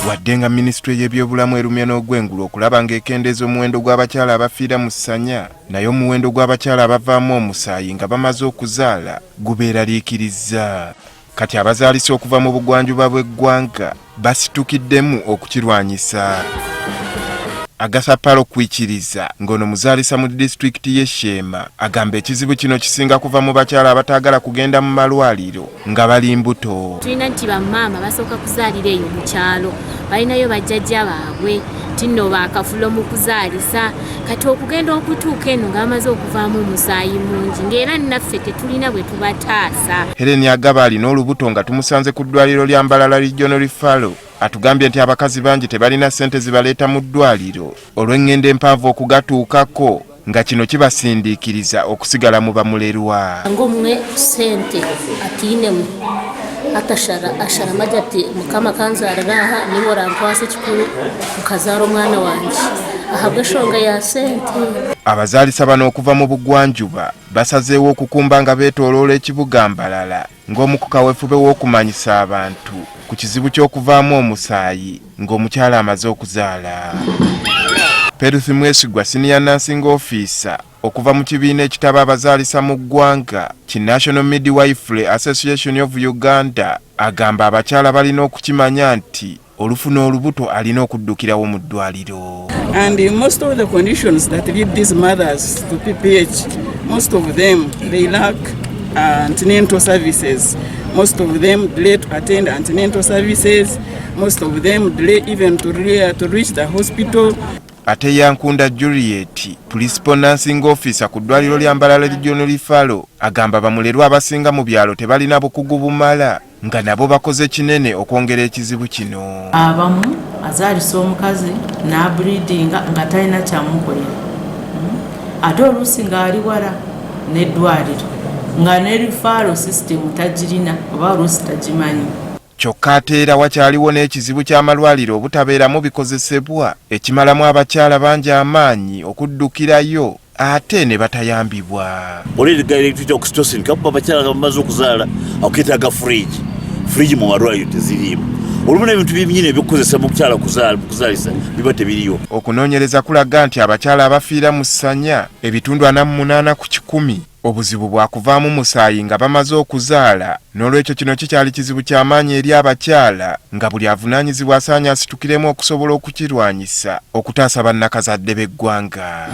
Wadde nga minisitule y'ebyobulamu erumya n'ogwengulu okulaba ng'ekendeeza omuwendo gw'abakyala abafiira mu ssanya, naye omuwendo gw'abakyala abavaamu omusaayi nga bamaze okuzaala gubeeraliikirizza. Kati abazaalisa okuva mu bugwanjuba bw'eggwanga basitukiddemu okukirwanyisa. Agatha Palo Kwikiriza ng'ono muzaalisa mu disitulikiti y'e Sheema agamba ekizibu kino kisinga kuva mu bakyala abataagala kugenda mu malwaliro nga bali mbuto. Tulina nti bamaama basooka kuzaalira eyo mu kyalo, balinayo bajjajja baabwe tinno bakafulo mu kuzaalisa, kati okugenda okutuuka eno nga bamaze okuvaamu omusaayi mungi ng'era naffe tetulina bwe tubataasa. Helen Agaba alina olubuto nga tumusanze ku ddwaliro lya Mbarara Regional Referral atugambye nti abakazi bangi tebalina ssente zibaleeta mu ddwaliro olw'engendo empanvu okugatuukako nga kino kibasindiikiriza okusigala mu bamulerwa. Ng'omwe sente atiinemu atashara asharamu agira ati Mukama akanzaarira aha niiwe orankwasa ekikuru nkazaara omwana wangye ahabw'enshonga ya sente. Abazaalisa bano okuva mu bugwanjuba basazeewo okukumba nga beetooloola ekibuga Mbarara ng'omu ku kaweefube w'okumanyisa abantu ku kizibu ky'okuvaamu omusaayi ng'omukyala amaze okuzaala. Peruth Mwesigwa senior nursing officer okuva mu kibiina ekitaba abazaalisa mu ggwanga ki National Midwifery Association of Uganda agamba abakyala balina okukimanya nti olufuna olubuto alina okuddukirawo mu ddwaliro. And most of the conditions that lead these mothers to PPH, most of them, they lack antenatal services. Most of them delay to attend antenatal services. Most of them delay even to reach the hospital. Ate Yankunda Juliet, Principal Nursing Officer ku ddwaliro lya Mbarara Regional Referral, agamba bamulerwa abasinga mu byalo tebalina bukugu bumala nga nabo bakoze kinene okwongera ekizibu kino. Abamu azaalisa omukazi n'abreedinga nga talina kyamukolera, ate oluusi ng'ali wala n'eddwaliro nga ne referral system tagirina oba oluusi tagimanyi. Kyokka ate era wakyaliwo n'ekizibu ky'amalwaliro obutabeeramu bikozesebwa ekimalamu abakyala bangi amaanyi okuddukirayo ate ne batayambibwa. Olw'eligayira oxytocin kakuba abakyala nga bamaze okuzaala akeetaaga fridge, fridge mu malwaliro teziriimu. Olumu n'ebintu byennyini ebyokukozesa mu kukyala kuzaalisa biba tebiriyo. Okunoonyereza kulaga nti abakyala abafiira mu ssanya ebitundu 48 ku 100 obuzibu bwakuvaamu musaayi nga bamaze okuzaala, n'olwekyo kino kikyali kizibu ky'amaanyi eri abakyala nga buli avunaanyizibwa asaanye asitukiremu okusobola okukirwanyisa okutaasa bannakazadde b'eggwanga.